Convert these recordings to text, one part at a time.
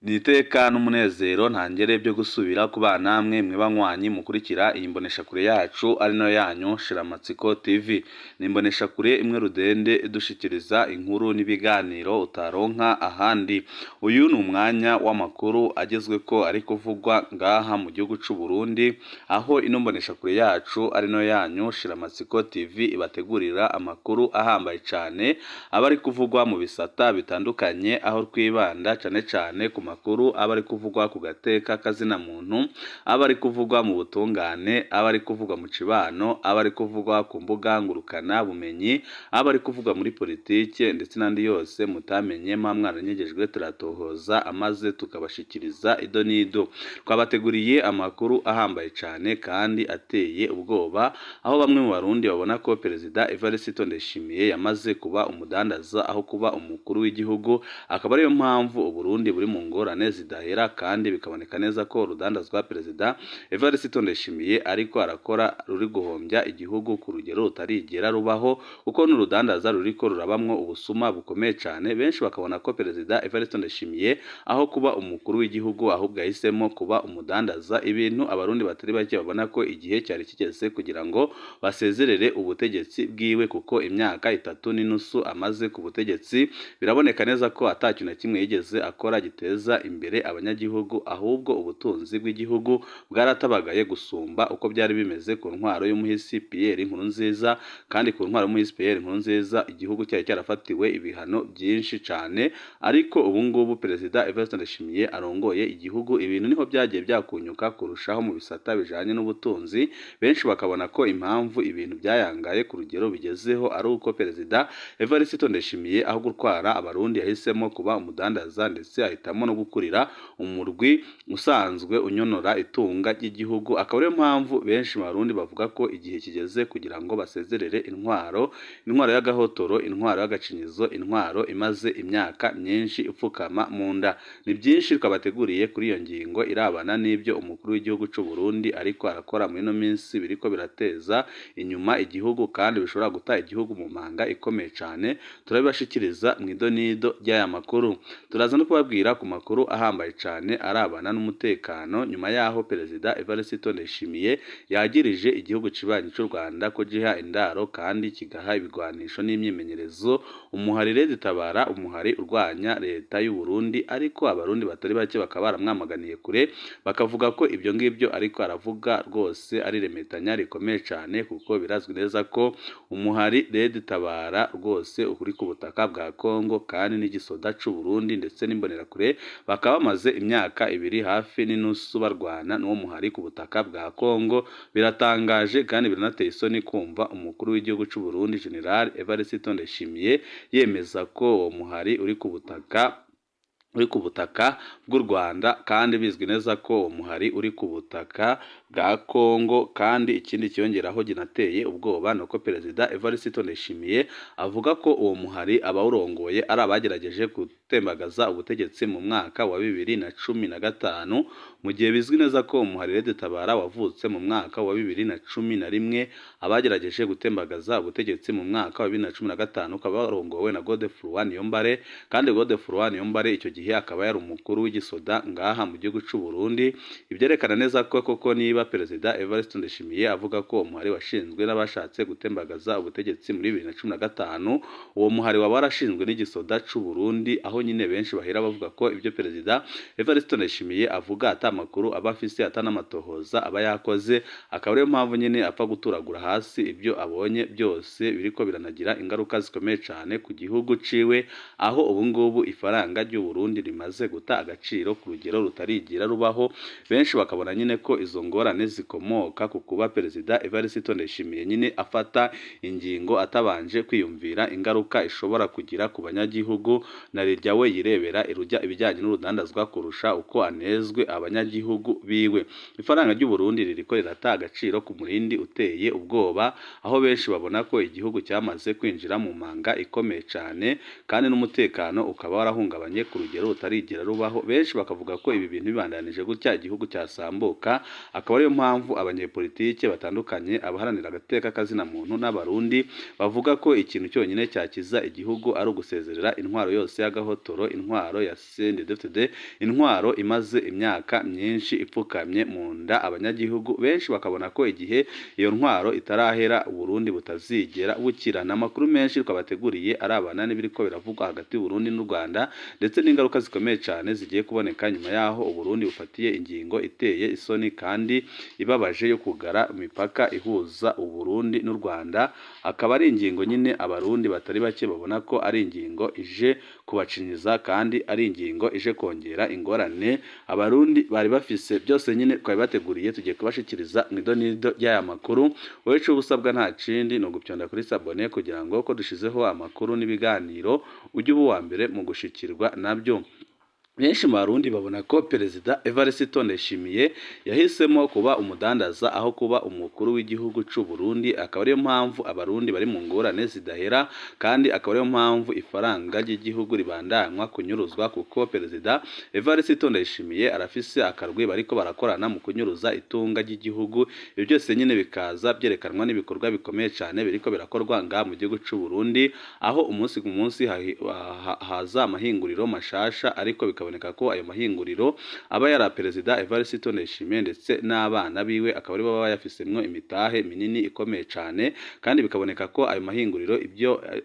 Ni iteka n'umunezero ntangere byo gusubira kubana namwe mwe banywanyi mukurikira iyi mboneshakure yacu ari nayo yanyu Shiramatsiko TV. Ni imboneshakure imwe rudende idushikiriza inkuru n'ibiganiro utaronka ahandi. Uyu ni umwanya w'amakuru agezweko ari kuvugwa ngaha mu gihugu c'u Burundi, aho ino mboneshakure yacu ari nayo yanyu Shiramatsiko TV ibategurira amakuru ahambaye cane aba ari kuvugwa mu bisata bitandukanye, aho twibanda cane cane ku makuru aba ari kuvugwa ku gateka kazina muntu, aba ari kuvugwa mu butungane, aba ari kuvugwa mu cibano, aba ari kuvugwa ku mbuga ngurukana bumenyi, aba ari kuvugwa muri politike ndetse n'andi yose mutamenye muba mwaranyegejwe turatohoza amaze tukabashikiriza ido n'ido. Twabateguriye amakuru ahambaye cane kandi ateye ubwoba, aho bamwe mu Barundi babona ko Perezida Evariste Ndayishimiye yamaze kuba umudandaza aho kuba umukuru w'igihugu, akaba ariyo mpamvu Uburundi buri mu ngorane zidahera, kandi bikaboneka neza ko urudandazwa Perezida Evariste Ndayishimiye ariko arakora ruri guhombya igihugu ku rugero rutarigera rubaho, kuko n'urudandaza ruriko rurabamwo ubusuma bukomeye cane. Benshi bakabona ko Perezida Evariste Ndayishimiye aho kuba umukuru w'igihugu ahubwo yahisemo kuba umudandaza, ibintu Abarundi batari bake babona ko igihe cyari kigeze kugira ngo basezerere ubutegetsi bwiwe, kuko imyaka itatu n'inusu amaze ku butegetsi biraboneka neza ko ata kintu na kimwe yigeze akora giteza imbere abanyagihugu, ahubwo ubutunzi bw'igihugu bwaratabagaye gusumba uko byari bimeze ku ntwaro y'umuhisi Pierre Nkurunziza. Kandi ku ntwaro y'umuhisi Pierre Nkurunziza igihugu cyari cyarafatiwe ibihano byinshi cane, ariko ubu ngubu Perezida Evariste Ndayishimiye arongoye igihugu, ibintu niho byagiye byakunyuka kurushaho mu bisata bijanye n'ubutunzi. Benshi bakabona ko impamvu ibintu byayangaye ku rugero bigezeho ari uko Perezida Evariste Ndayishimiye aho gutwara Abarundi yahisemo kuba umudandaza, ndetse ahitamo no gukurira umurwi usanzwe unyonora itunga ry'igihugu. Akaba ariyo mpamvu benshi mu Barundi bavuga ko igihe kigeze kugira ngo basezerere intwaro, intwaro y'agahotoro, intwaro y'agacinyizo, intwaro imaze imyaka myinshi ipfukama mu nda. Ni byinshi twabateguriye kuri iyo ngingo irabana n'ibyo umukuru w'igihugu c'u Burundi ariko arakora muri ino minsi biriko birateza inyuma igihugu kandi bishobora guta igihugu mu manga ikomeye cane. Turabibashikiriza mu idonido ry'aya makuru. Turaza no kubabwira ku makuru ahambaye cane arabana n'umutekano nyuma yaho Perezida Evariste Ndayishimiye yagirije igihugu cibanyi c'u Rwanda ko giha indaro kandi kigaha ibigwanisho n'imyimenyerezo umuhari Red-Tabara, umuhari urwanya leta y'u Burundi, ariko Abarundi batari bake bakaba baramwamaganiye kure, bakavuga ko ibyo ngibyo ariko aravuga rwose ari remetanya rikomeye cane, kuko birazwi neza ko umuhari Red-Tabara rwose uri ku butaka bwa Kongo, kandi n'igisoda c'u Burundi ndetse n'imbonerakure bakaba bamaze imyaka ibiri hafi n'inusu barwana n'uwo muhari ku butaka bwa Kongo. Biratangaje kandi biranateye isoni kumva umukuru w'igihugu c'u Burundi General Evariste Ndayishimiye yemeza ko uwo muhari uri ku butaka bw'u Rwanda, kandi bizwi neza ko uwo muhari uri ku butaka bwa Kongo. Kandi ikindi kiyongeraho ginateye ubwoba ni uko Perezida Evariste Ndayishimiye avuga ko uwo muhari abawurongoye ari abagerageje gutembagaza ubutegetsi mu mwaka wa 2015, mu gihe bizwi neza ko umuhari Red-Tabara wavutse mu mwaka wa 2011. Abagerageje gutembagaza ubutegetsi mu mwaka wa 2015 ukaba warongowe na Godefroid Niyombare, kandi Godefroid Niyombare icyo gihe akaba yari umukuru w'igisoda ngaha mu gihugu c'u Burundi. Ibyerekana neza ko koko niba Perezida Evariste Ndayishimiye avuga ko uwo muhari washinzwe n'abashatse gutembagaza ubutegetsi muri 2015, uwo muhari waba warashinzwe n'igisoda c'u Burundi, aho nyine benshi bahera bavuga ko ibyo Perezida Evariste Ndayishimiye avuga ata makuru aba afise, ata n'amatohoza aba yakoze, akaba ariyo mpamvu nyine apfa guturagura hasi ibyo abonye byose, biriko biranagira ingaruka zikomeye cane ku gihugu ciwe, aho ubu ngubu ifaranga ry'u Burundi rimaze guta agaciro ku rugero rutarigira rubaho. Benshi bakabona nyine ko izo ngorane zikomoka ku kuba Perezida Evariste Ndayishimiye nyine afata ingingo atabanje kwiyumvira ingaruka ishobora kugira ku banyagihugu, na rirya we yirebera irujya ibijyanye n'urudandazwa kurusha uko anezwe abanyagihugu biwe. Ifaranga ry'u Burundi ririko rirata agaciro ku murindi uteye ubwoba, aho benshi babona ko igihugu cyamaze kwinjira mu manga ikomeye cane, kandi n'umutekano ukaba warahungabanye ku rugero rutarigera rubaho. Benshi bakavuga ko ibi bintu bibandanije gutya igihugu cyasambuka, akaba ariyo mpamvu abanyepolitike batandukanye, abaharanira agateka kazina muntu n'Abarundi bavuga ko ikintu cyonyine cyakiza igihugu ari ugusezerera intwaro yose y'agahoto. y'agahotoro intwaro ya CNDD-FDD, intwaro imaze imyaka myinshi ipfukamye mu nda abanyagihugu benshi bakabona ko igihe iyo ntwaro itarahera Uburundi butazigera bukira. Amakuru menshi twabateguriye arabana n'ibiriko biravugwa hagati y'Uburundi n'u Rwanda, ndetse n'ingaruka zikomeye cyane zigiye kuboneka nyuma yaho Uburundi bufatiye ingingo iteye isoni kandi ibabaje yo kugara imipaka ihuza Uburundi n'u Rwanda. Akaba ari ingingo nyine Abarundi batari bake babona ko ari ingingo ije kubacinyiza kandi ari ingingo ije kongera ingorane Abarundi bari bafise. Byose nyine twabibateguriye, tugiye kubashikiriza mu idonido ry'aya makuru. Wowe ico usabwa nta kindi ni ugupyonda kuri s'abonner kugira ngo ko dushizeho amakuru n'ibiganiro ujye uba uwa mbere mu gushikirwa nabyo. Benshi mu Barundi babona ko Perezida Evariste Ndayishimiye yahisemo kuba umudandaza aho kuba umukuru w'igihugu c'u Burundi, akaba ariyo mpamvu Abarundi bari mu ngorane zidahera, kandi akaba ariyo mpamvu ifaranga ry'igihugu ribandanywa kunyuruzwa, kuko Perezida Evariste Ndayishimiye arafise akarwi bariko barakorana mu kunyuruza itunga ry'igihugu. Ibyo byose nyine bikaza byerekanwa n'ibikorwa bikomeye cyane biriko birakorwa nga mu gihugu c'u Burundi, aho umunsi ku munsi haza amahinguriro mashasha, ariko bikaboneka ko ayo mahinguriro aba yari Perezida Evariste Ndayishimiye ndetse n'abana biwe, akaba aribo baba bayafisemwo imitahe minini ikomeye cyane, kandi bikaboneka ko ayo mahinguriro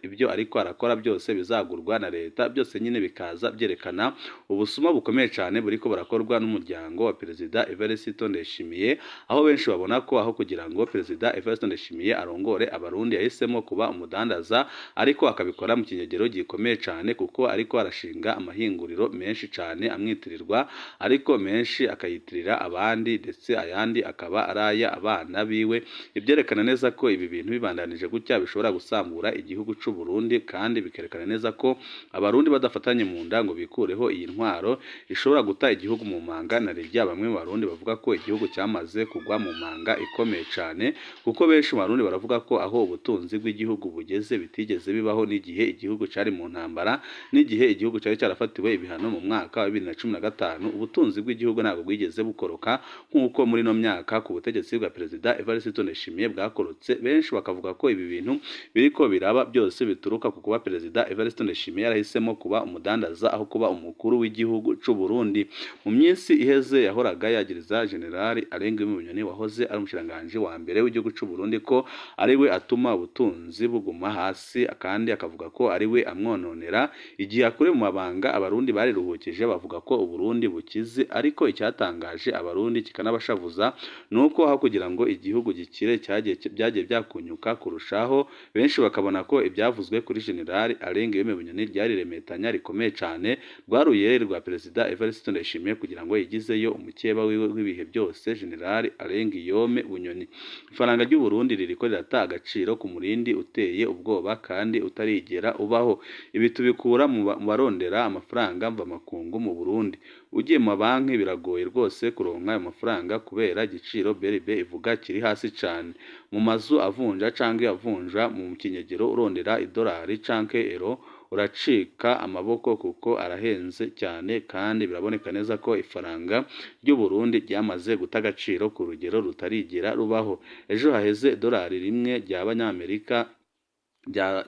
ibyo ariko arakora byose bizagurwa na leta. Byose nyine bikaza byerekana ubusuma bukomeye cyane buriko burakorwa n'umuryango wa Perezida Evariste Ndayishimiye, aho benshi babona ko aho kugira ngo Perezida Evariste Ndayishimiye arongore Abarundi yahisemo kuba umudandaza, ariko akabikora mu kinyegero gikomeye cyane, kuko ariko arashinga amahinguriro menshi cyane amwitirirwa, ariko menshi akayitirira abandi, ndetse ayandi akaba ari aya abana biwe. Ibyerekana neza ko ibi bintu bibandanije gutya bishobora gusambura igihugu c'u Burundi, kandi bikerekana neza ko Abarundi badafatanye mu nda ngo bikureho iyi ntwaro ishobora guta igihugu mu manga. Na rirya bamwe mu Barundi bavuga ko igihugu cyamaze kugwa mu manga ikomeye cyane, kuko benshi mu Barundi baravuga ko aho ubutunzi bw'igihugu bugeze bitigeze bibaho n'igihe igihugu cari mu ntambara, n'igihe igihugu cari cyarafatiwe ibihano mu mwaka wa 2015. Ubutunzi bw'igihugu ntabwo bwigeze bukoroka nk'uko muri ino myaka ku butegetsi bwa Perezida Evariste Ndayishimiye bwakorotse. Benshi bakavuga ko ibi bintu biriko biraba byose bituruka ku kuba Perezida Evariste Ndayishimiye yarahisemo kuba umudandaza aho kuba umukuru w'igihugu c'u Burundi. Mu minsi iheze yahoraga yagiriza General Alain Bunyoni wahoze ari umushikiranganji wa mbere w'igihugu c'u Burundi ko ari we atuma ubutunzi buguma hasi, kandi akavuga ko ari we amwononera. Igihe akuriye mu mabanga Abarundi bariruhukije bavuga ko Uburundi bukize, ariko icyatangaje Abarundi kikanabashavuza nuko aho kugira ngo igihugu gikire byagiye byakunyuka kurushaho. Benshi bakabona ko ibyavuzwe kuri General Alain Guillaume Bunyoni ryari remetanya rikomeye cyane rwaruyere rwa Perezida Evariste Ndayishimiye kugira ngo yigizeyo umukeba wiwe w'ibihe byose, General Alain Guillaume Bunyoni. Ifaranga ry'u Burundi ririko rirata agaciro ku murindi uteye ubwoba kandi utarigera ubaho. Ibi tubikura mu barondera amafaranga mvamakungu mu Burundi. Ugiye mu mabanki biragoye rwose kuronka ayo mafaranga kubera igiciro BRB ivuga kiri hasi cyane. Mu mazu avunja canke avunja mu kinyegero urondera idolari canke euro uracika amaboko kuko arahenze cyane, kandi biraboneka neza ko ifaranga ry'u Burundi ryamaze guta agaciro ku rugero rutarigera rubaho. Ejo haheze idolari rimwe ry'Abanyamerika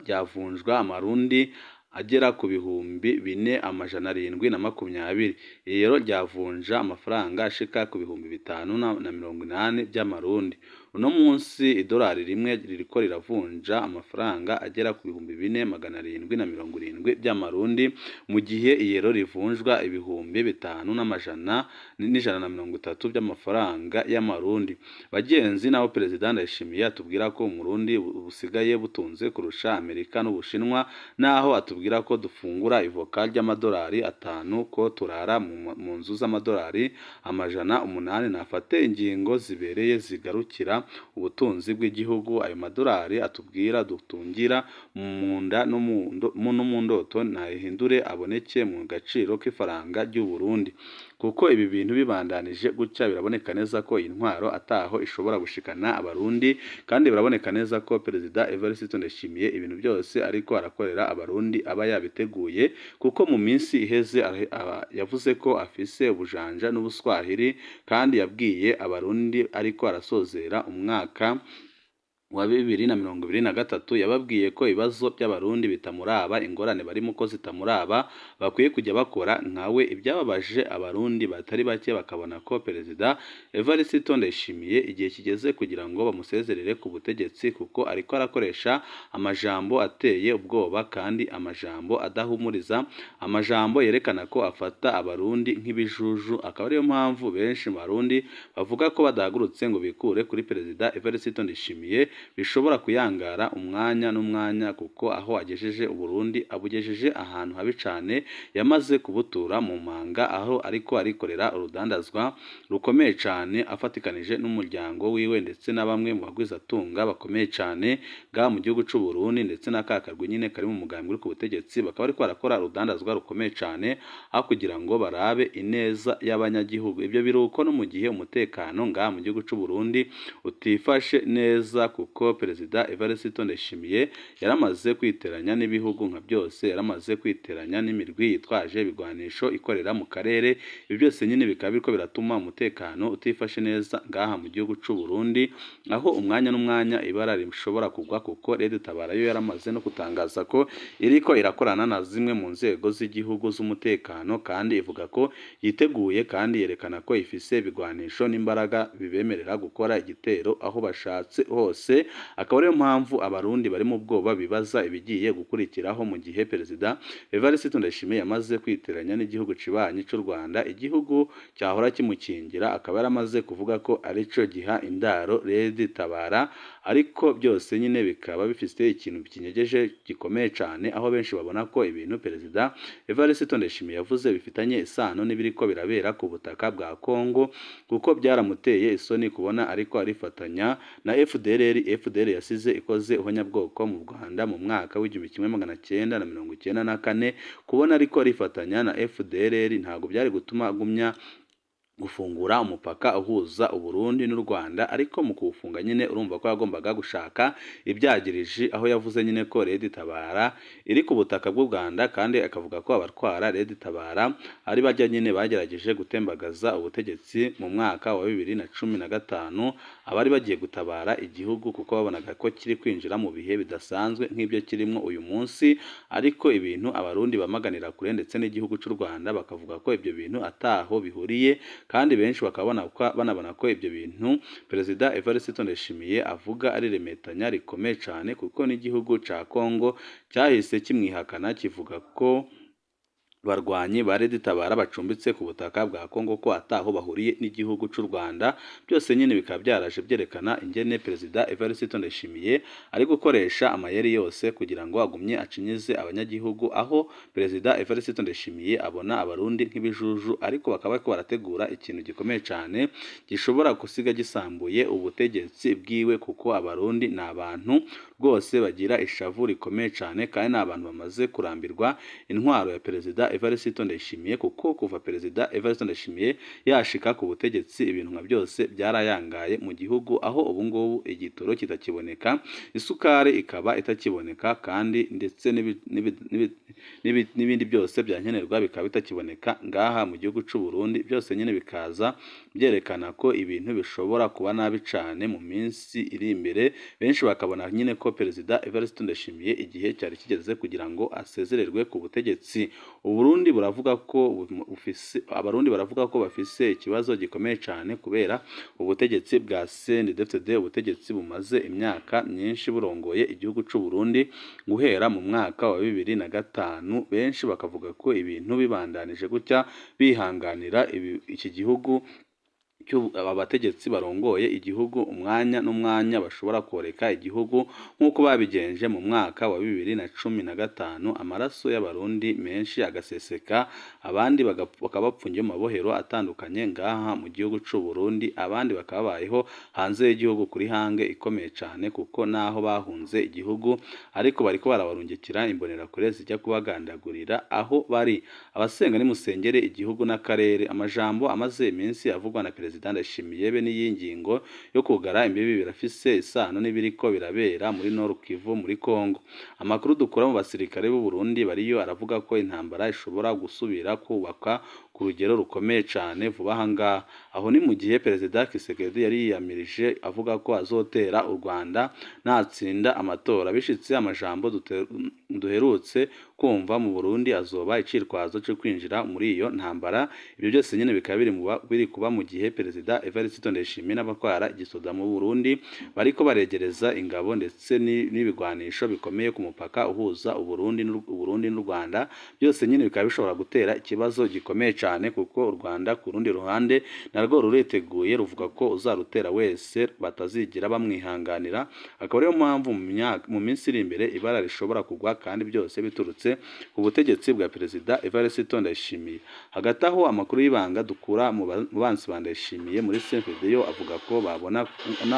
ryavunjwa amarundi agera ku 4720, iyero ryavunja amafaranga ashika ku 5080 by'amarundi. Uno munsi idolari rimwe ririko riravunja amafaranga agera ku 4770 by'amarundi, mu gihe iyero rivunjwa 5130 by'amafaranga y'amarundi. Bagenzi, naho Perezida Ndayishimiye atubwira ko Umurundi busigaye butunze kurusha Amerika n'Ubushinwa, naho atubwira ko dufungura ivoka ry'amadolari 5, ko turara mu nzu z'amadolari 800, nafate ingingo zibereye zigarukira ubutunzi bw'igihugu. Ayo madolari atubwira dutungira mu nda no mu ndoto nayihindure aboneke mu gaciro k'ifaranga ry'u Burundi, kuko ibi bintu bibandanije gutya biraboneka neza ko iyi ntwaro ataho ishobora gushikana Abarundi, kandi biraboneka neza ko Perezida Evariste Ndayishimiye ibintu byose ariko arakorera Abarundi aba yabiteguye, kuko mu minsi iheze yavuze ko afise ubujanja n'ubuswahili, kandi yabwiye Abarundi ariko arasozera umwaka wa 2023 yababwiye ko ibibazo by'Abarundi bitamuraba, ingorane barimo ko zitamuraba, bakwiye kujya bakora nkawe. Ibyababaje Abarundi batari bake bakabona ko Perezida Evariste Ndayishimiye igihe kigeze kugira ngo bamusezerere ku butegetsi, kuko ariko arakoresha amajambo ateye ubwoba kandi amajambo adahumuriza, amajambo yerekana ko afata Abarundi nk'ibijuju. Akaba ariyo mpamvu benshi mu Barundi bavuga ko badahagurutse ngo bikure kuri Perezida Evariste Ndayishimiye bishobora kuyangara umwanya n'umwanya, kuko aho agejeje Uburundi abugejeje ahantu habi cane, yamaze kubutura mu manga, aho ariko arikorera urudandazwa rukomeye cane afatikanije n'umuryango wiwe ndetse na bamwe mu bagwizatunga bakomeye cane ngaha mu gihugu c'u Burundi, ndetse na ka karwi nyine kari mu mugambi uri ku butegetsi, bakaba bariko barakora urudandazwa rukomeye cane aho kugira ngo barabe ineza y'abanyagihugu. Ibyo biruko no mu gihe umutekano ngaha mu gihugu c'u Burundi utifashe neza, kuko Perezida Evariste Ndayishimiye yaramaze kwiteranya n'ibihugu nka byose, yaramaze kwiteranya n'imirwi yitwaje ibigwanisho ikorera mu karere. Ibi byose nyine bikaba biriko biratuma umutekano utifashe neza ngaha mu gihugu c'u Burundi, aho umwanya n'umwanya ibara rishobora kugwa, kuko Red Tabara yo yaramaze no gutangaza ko iriko irakorana na zimwe mu nzego z'igihugu z'umutekano, kandi ivuga ko yiteguye kandi yerekana ko ifise ibigwanisho n'imbaraga bibemerera gukora igitero aho bashatse hose. Akaba ariyo mpamvu Abarundi bari mu bwoba bibaza ibigiye gukurikiraho mu gihe Perezida Evariste Ndayishimiye yamaze kwiteranya n'igihugu cibanyi c'u Rwanda, igihugu cyahora kimukingira, akaba yaramaze kuvuga ko arico giha indaro Red Tabara. Ariko byose nyine bikaba bifite ikintu kinyegeje gikomeye cane, aho benshi babona ko ibintu Perezida Evariste Ndayishimiye yavuze bifitanye isano n'ibiriko birabera ku butaka bwa Kongo, kuko byaramuteye isoni kubona ariko arifatanya na FDLR. FDLR yasize ikoze ihonyabwoko mu Rwanda mu mwaka w'1994. Kubona ariko arifatanya na FDLR ntabwo byari gutuma agumya gufungura umupaka uhuza Uburundi n'u Rwanda, ariko mu kuwufunga nyine urumva ko yagombaga gushaka ibyagirije, aho yavuze nyine ko Red Tabara iri ku butaka bw'u Rwanda, kandi akavuga ko abatwara Red Tabara ari bajya nyine bagerageje gutembagaza ubutegetsi mu mwaka wa 2015, abari bagiye gutabara igihugu kuko babonaga ko kiri kwinjira mu bihe bidasanzwe nk'ibyo kirimo uyu munsi. Ariko ibintu Abarundi bamaganira kure ndetse n'igihugu cy'u Rwanda bakavuga ko ibyo bintu ataho bihuriye, kandi benshi bakaba banabona ko ibyo bintu Perezida Evariste Ndayishimiye avuga ari remetanya rikomeye cyane, kuko n'igihugu ca Kongo cyahise kimwihakana kivuga ko barwanyi ba Red Tabara bacumbitse ku butaka bwa Kongo ko ataho bahuriye n'igihugu c'u Rwanda. Byose nyine bikaba byaraje byerekana ingene Perezida Evariste Ndayishimiye ari gukoresha amayeri yose kugira ngo agumye acinyize abanyagihugu, aho Perezida Evariste Ndayishimiye abona Abarundi nk'ibijuju, ariko bakaba bariko barategura ikintu gikomeye cyane gishobora gusiga gisambuye ubutegetsi bwiwe, kuko Abarundi ni abantu rwose bagira ishavu rikomeye cyane, kandi ni abantu bamaze kurambirwa intwaro ya Perezida Evariste Ndayishimiye, kuko kuva Perezida Evariste Ndayishimiye yashika ku butegetsi ibintu nka byose byarayangaye mu gihugu, aho ubu ngubu igitoro kitakiboneka, isukari ikaba itakiboneka, kandi ndetse n'ibindi byose byankenerwa bikaba bitakiboneka ngaha mu gihugu c'u Burundi. Byose nyine bikaza byerekana ko ibintu bishobora kuba nabi cane mu minsi iri imbere. Benshi bakabona nyine ko Perezida Evariste Ndayishimiye igihe cyari kigeze kugira ngo asezererwe ku butegetsi. Uburundi buravuga ko bufise, Abarundi baravuga ko bafise ikibazo gikomeye cyane kubera ubutegetsi bwa CNDD-FDD, ubutegetsi bumaze imyaka myinshi burongoye igihugu c'u Burundi guhera mu mwaka wa 2005. Benshi bakavuga ko ibintu bibandanije gutya bihanganira iki gihugu, aba bategetsi barongoye igihugu umwanya n'umwanya bashobora koreka igihugu nk'uko babigenje mu mwaka wa 2015, amaraso y'Abarundi menshi agaseseka, abandi bakaba bapfungiye mu mabohero atandukanye ngaha mu gihugu c'u Burundi, abandi bakaba babayeho hanze y'igihugu kuri hange ikomeye cyane, kuko naho bahunze igihugu ariko bariko barabarungikira imbonerakure zijya kubagandagurira aho bari. Abasenga nimusengere igihugu n'akarere. Amajambo amaze iminsi avugwa na Perezida Perezida Ndayishimiye be n'iyi ngingo yo kugara imbibi birafise isano n'ibiriko birabera muri Nord Kivu muri Kongo. Amakuru dukura mu basirikare b'u Burundi bariyo aravuga ko intambara ishobora gusubira kubaka ku rugero rukomeye cane vuba aha ngaha. Aho ni mu gihe Perezida Tshisekedi yari yiyamirije avuga ko azotera u Rwanda natsinda amatora. Bishitse amajambo duherutse kumva mu Burundi azoba icitwazo co kwinjira muri iyo ntambara. Ibyo byose nyene bikaba biri kuba mu gihe Perezida Evariste Ndayishimiye n'abatwara igisoda mu Burundi bariko baregereza ingabo ndetse n'ibigwanisho bikomeye ku mupaka uhuza Uburundi n'u Rwanda. Byose nyene bikaba bishobora gutera ikibazo gikomeye cane, kuko u Rwanda ku rundi ruhande narwo ruriteguye, ruvuga ko uzarutera wese batazigira bamwihanganira. Akaba ariyo mpamvu mu minsi iri imbere ibara rishobora kugwa, kandi byose biturutse ku butegetsi bwa Perezida Evariste Ndayishimiye. Hagati aho, amakuru y'ibanga dukura mu bansi ba Ndayishimiye muri CNDD yo avuga ko babona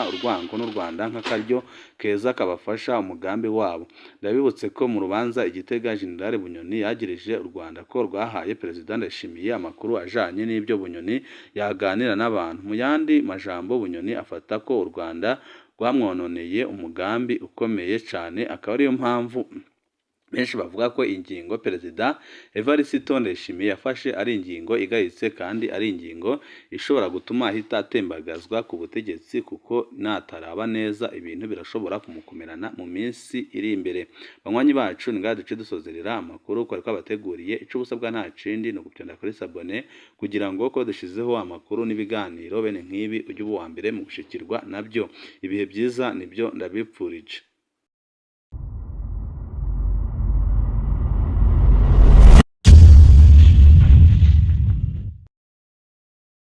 urwango n'u Rwanda nk'akaryo keza kabafasha umugambi wabo. Ndabibutse ko mu rubanza i Gitega, General Bunyoni yagirije u Rwanda ko rwahaye Perezida Ndayishimiye amakuru ajanye n'ibyo Bunyoni yaganira n'abantu. Mu yandi majambo, Bunyoni afata ko u Rwanda rwamwononeye umugambi ukomeye cane, akaba ariyo mpamvu benshi bavuga ko ingingo Perezida Evariste Ndayishimiye yafashe ari ingingo igayitse, kandi ari ingingo ishobora gutuma ahita atembagazwa ku butegetsi, kuko nataraba neza ibintu birashobora kumukomerana mu minsi iri imbere. Banywanyi bacu, ni ngaha duce dusozerera amakuru twari twabateguriye. Ico ubusabwa nta kindi ni ugupyonda kuri s'abonner kugira ngo ko dushizeho amakuru n'ibiganiro bene nk'ibi ujye uba uwa mbere mu gushikirwa nabyo. Ibihe byiza nibyo ndabipfurije.